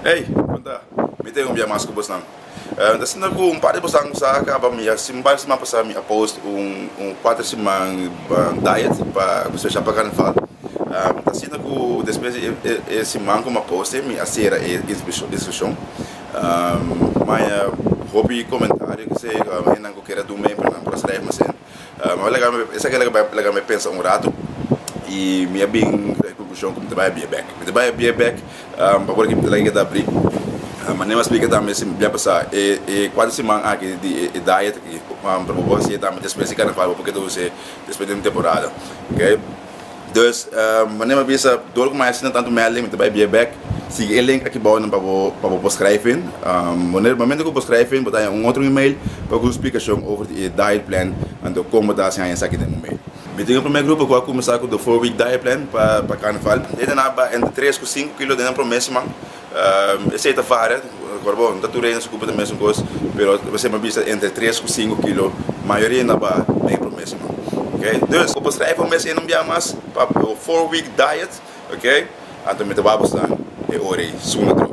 Hey, kon ta? Mi ta un bia mas ku bosnan. Ta sinta ku un par di bosnan ku sa kaba mi a un par di siman pasá mi a post un un kuater siman diet pa spesial pa karnaval. Ta sinta ku despues di e siman ku mi a post e mi a sera e inskripshon. Maya hopi komentario kese hendenan ku kere dun mee pero nan por a schrijf mas en. Esaki a laga mi pensa un ratu y mi a bin na e conclusion cu mi ta bay a bia bek. Mi ta bay a bia bek pa por aki mi ta laga keda abri. Manera mi a splica tambe bia pasa e cuater siman aki di e diet aki pero bo por hacié tambe despues di carnaval bo por keda us'é despues di un temporada ok. Dus manera mi a bisa dor cu mi a haci tanto melding mi ta bay bia bek. Sigui e link aki bao nan pa bo pa bo por schrijf in. Wanneer momento cu bo schrijf in bo ta haña un otro email pa cu splicacion over di e diet plan anto con bo ta haci haña esaki den bo mail. Mi tin e prome grupo cu a cuminsa cu de 4 week diet plan pa pa carnaval. Hende nan a ba entre tres cu sinku kilo den nan prome siman. Esey ta varia, acorda bo no ta tur hende su cupa ta mesun cos, pero esey mi a bisa entre tres cu sinku kilo mayoria nan ba den e prome siman. Ok, dus bo por schrijf bo mes en un bia mas pa bo 4 week diet. Ok, anto mi ta wak boso dan e ora ei suna tro.